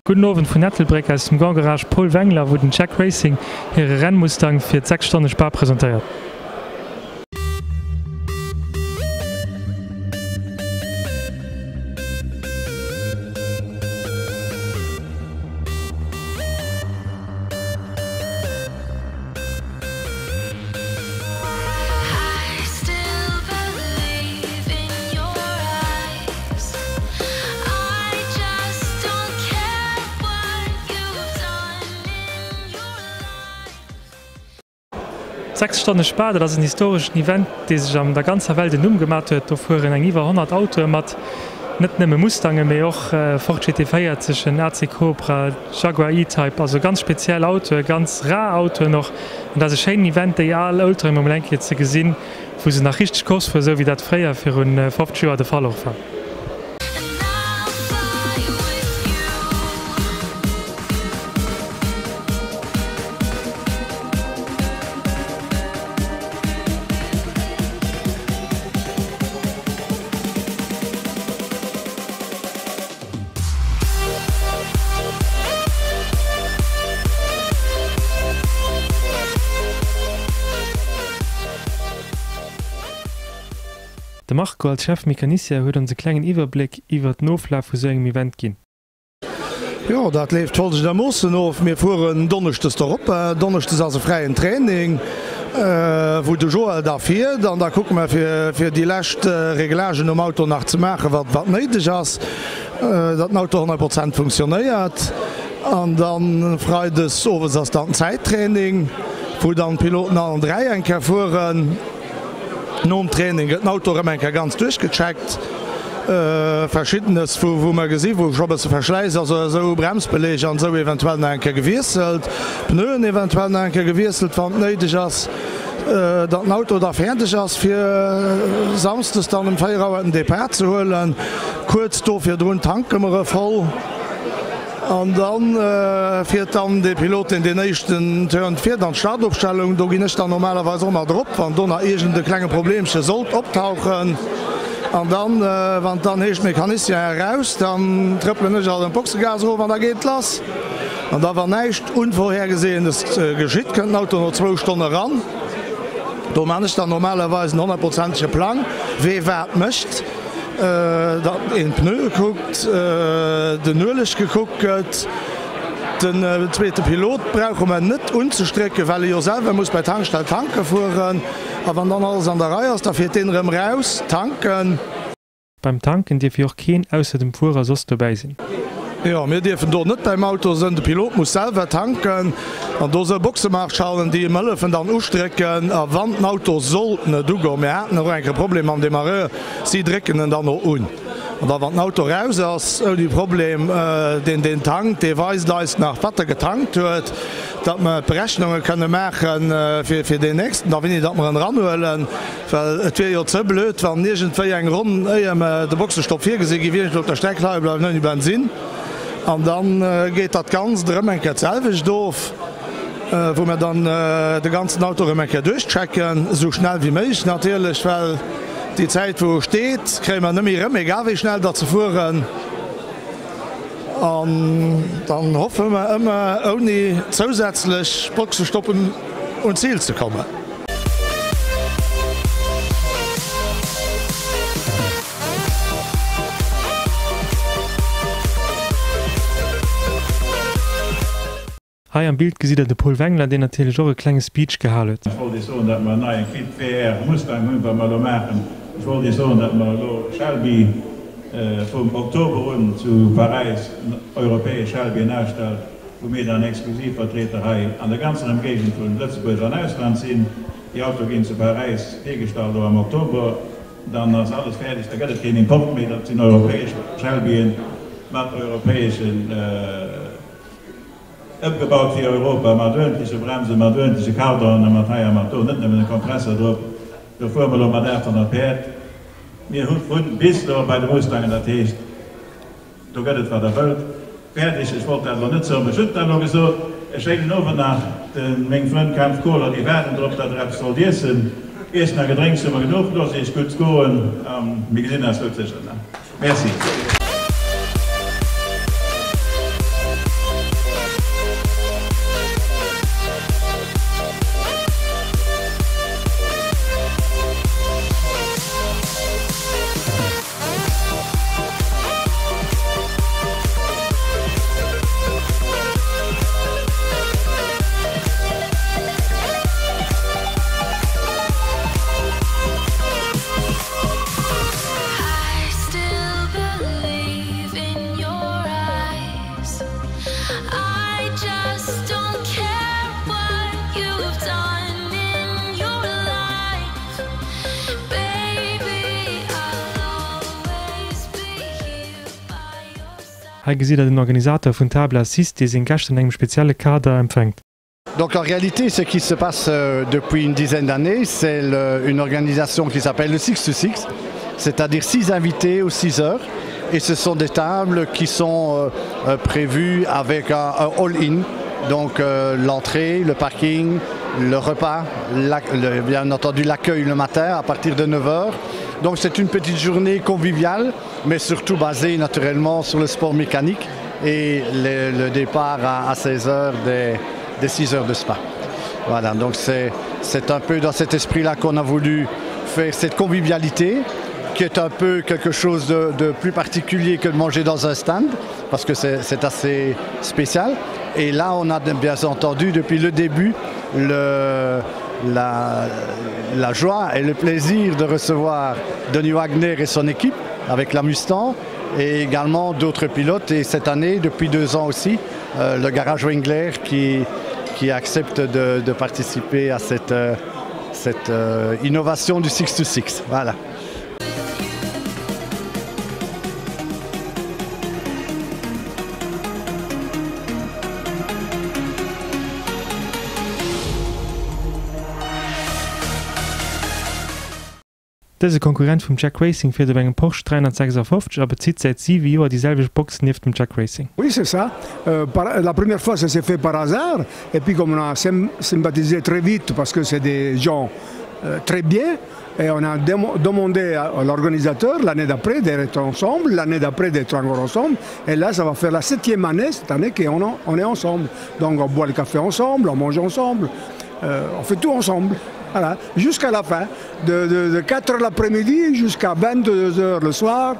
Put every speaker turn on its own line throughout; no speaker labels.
Gudden Owend vun Ettelbréck aus dem Grand Garage Paul Wengler, wou den Jack Racing hire Rennmustang fir d' 6 Stonne Spa presentéiert. D'Sechs Stonne Spa, dat ass en historeschen Event, dee sech an der ganzer Welt en Numm gemat huet. Do fueren eng iwwer 100 Autoe mat, net nëmme Mustangen, mee och Ford GT40, en AC Cobra, Jaguar E-Type, also ganz speziell Autoe, ganz rar Autoen och. An dat ass e schéinen Event, déi al Oldtimer emol eng Kéier ze gesinn. Wou se nach richteg Course fueren, esou wéi dat fréier virun 50 Joer de Fall och war. De Marco als Chef Mecanicien huet ons e klengen Iwwerbléck iwwert den Oflaf vu sou engem Event ginn.
Jo, dat leeft folgendermoossen of, Mir fueren donneschdes dorop. Donneschdes ass e fräien Training, wou de Joël da fiert an da kucke mer fir déi lescht Reglagen um Auto nach ze maachen, wat néideg ass. Datt den Auto 100 Prozent funktionéiert. An dann Freides owes ass dann Zäittraining, wou dann d'Piloten allen 3 eng Kéier fueren. Nom Training gëtt den Auto erëm eng Kéier ganz duerchgecheckt. Verschiddenes wou mer gesi wou scho bësse Verschläiss ass oder esou, Bremsbeleg an esou eventuell nach eng Kéier gewiesselt, Pneuen eventuell nach eng Kéier gewiesselt wann et néideg ass. Datt den Auto da fäerdeg ass fir Samsdes dann um 4 Auer den Depart ze huelen. Kuerz do virdrun tanke mer e voll an da fiert dann de Pilot, deen deen éischten Turn fiert, an d'Startopstellung. Do ginn ech dann normalerweis och nach drop, wann do nach iergend e klenge Problemche sollt optauchen. An dann, wann et dann heescht Mecanicien eraus, dann trëppelen ech alt an d'Boxegas erof an da geet et lass. An da wann näischt Unvorhergesehenes geschitt, kënnt den Auto no zwou Stonne eran. Do man ech dann normalerweis en honnertprozentege Plang, wee wat mécht, datt een d'Pneue kuckt, den Ueleg gekuckt gëtt. Den zweete Pilot brauche mer net unzestrécken, well e jo selwer muss bei d'Tankstell tanke fueren. A wann dann alles an der Rei ass, da fiert deen erëm raus tanken.
Beim Tanken dierf jo och keen ausser dem Fuerer soss dobäi sinn.
Jo, mir dierfen do net beim Auto sënn. De Pilot muss selwer tanken an do sou Boxemarschallen, déi em hëllefen dann ustrécken. A wann den Auto sollt net ugoen, mir haten och eng Kéier e Problem mam Demarreur, si drécken en dann och un. An da wann den Auto raus ass, ouni Problem, deen deen tankt, dee weist eis nach wat e getankt huet, datt mer d'Berechnunge kënne maache fir deen nächsten da wéini datt mer en eranhuelen. Well et wier jo ze blöd, wann iergendwéi eng Ronn, éier mer de Boxestopp virgesi giff, iergendwou op der Streck leie bleiwen ouni Bensin. An da geet dat Ganzt erëm eng Kéier d'selwecht of, wou mer dann de ganzen Auto erëm eng Kéier duerchchecken, esou schnell wéi méiglech natierlech, well déi Zäit wou e steet, kréie mer net méi erëm, egal wéi schnell datt se fueren. An dann hoffe mer ëmmer, ouni zousätzlech Boxestoppen un d'Zil ze kommen.
Hei am Bild gesitt der de Paul Wengler, deen natierlech och e klenge Speech gehal huet.
Ech wollt Iech soen, datt mer en neien Clip VR Mustang hunn, wat mer elo maachen. Ech wollt Iech soen, datt mer elo Shelby vum Oktober un zu Paräis europäesch Shelbyen ausstellt, wou mir dann exklusiv Vertrieder hei an der ganzer Emgéigend vun Lëtzebuerg an Ausland sinn. Déi Autoe ginn zu Paräis virgestallt elo am Oktober. Dann ass alles fäerdeg, da gëtt et keen Import méi. Dat sinn europäesch Shelbyen mat europäeschen. Ëmgebaut fir Europa, mat uerdentleche Bremsen, mat uerdentleche Kardanen a mat hei a mat do, net nëmmen e Kompressor drop. Do fuere mer elo mat 800 Päerd. Mir hu vu bis elo bei de Mustangen, dat heescht, do gëtt et wat Der wëllt. Fäerdeg. Ech wollt dat elo net soen, mä ech hunn et da elo gesot. E schéinen Owend nach. De meng Frënn Kempf, Kohler, déi waarden drop, datt Der eppes sollt iessen. Iessen a Gedrénks hu mer genuch. Loosst Iech gutt goen a mir gesinn eis wuel sécher nach. Merci.
Hei gesitt der den Organisateur vun Table à 6, dee seng Gäscht an engem spezielle Kader empfänkt.
Donc en réalité, ce qui se passe euh, depuis une dizaine d'années, c'est une organisation qui s'appelle le 6 to 6, c'est-à-dire six invités ou six heures. Et ce sont des tables qui sont euh, euh, prévues avec un, un all-in, donc euh, l'entrée, le parking, le repas, la, le, bien entendu l'accueil le matin à partir de 9 heures. Donc c'est une petite journée conviviale, mais surtout basée naturellement sur le sport mécanique et le, le départ à, à 16 heures des, des 6 heures de spa. Voilà, donc c'est un peu dans cet esprit-là qu'on a voulu faire cette convivialité qui est un peu quelque chose de, de plus particulier que de manger dans un stand parce que c'est assez spécial. Et là, on a bien entendu depuis le début le, la, la joie et le plaisir de recevoir Denis Wagner et son équipe avec la Mustang et également d'autres pilotes. Et cette année, depuis deux ans aussi, euh, le garage Wengler qui, qui accepte de, de participer à cette, euh, cette euh, innovation du 6 to 6. Voilà.
Dëse Konkurrent vum Jack Racing fiert op engem Porsche 356 a bezitt säit 7 Joer déi selwecht Box nieft dem Jack Racing.
Oui c'est ça. Euh, par, la première fois ça s'est fait par hasard et puis comme on a sympathisé très vite parce que c'est des gens euh, très bien et on a demandé à l'organisateur l'année d'après d'être ensemble, l'année d'après d'être encore ensemble et là ça va faire la septième année cette année qu'on on est ensemble. Donc on boit le café ensemble, on mange ensemble, euh, on fait tout ensemble. Voilà, jusqu'à la fin, de, de, de 4 heures l'après-midi jusqu'à 22 heures le soir,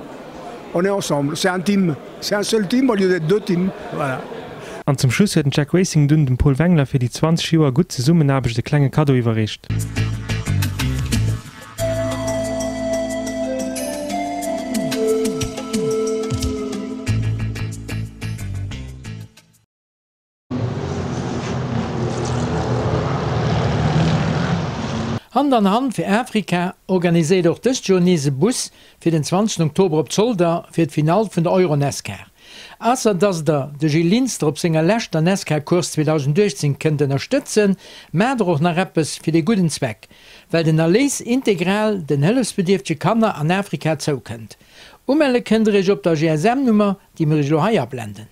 on est ensemble. C'est un team, c'est un seul team au lieu d'être deux teams. Voilà.
An zum Schluss huet den Jack Racing dunn dem Paul Wengler fir déi 20 Joer gutt Zesummenaarbecht e klenge Kaddo iwwerreecht.
Hand an Hand fir Afrika organiséiert och dëst Joer nees e Bus fir den 20 Oktober op Zolder fir d'Finall vun der EuroNASCAR. Ausser dass der de Gilles Linster op senger leschter NASCAR Course 2018 kënnt ënnerstëtzen, maacht der och nach eppes fir dee gudden Zweck, well den Erléis integral den hëllefsbedierftege Kanner an Afrika zoukënnt. Umelle kënnt der iech op der GSM-Nummer, déi mir iech elo hei ablenden.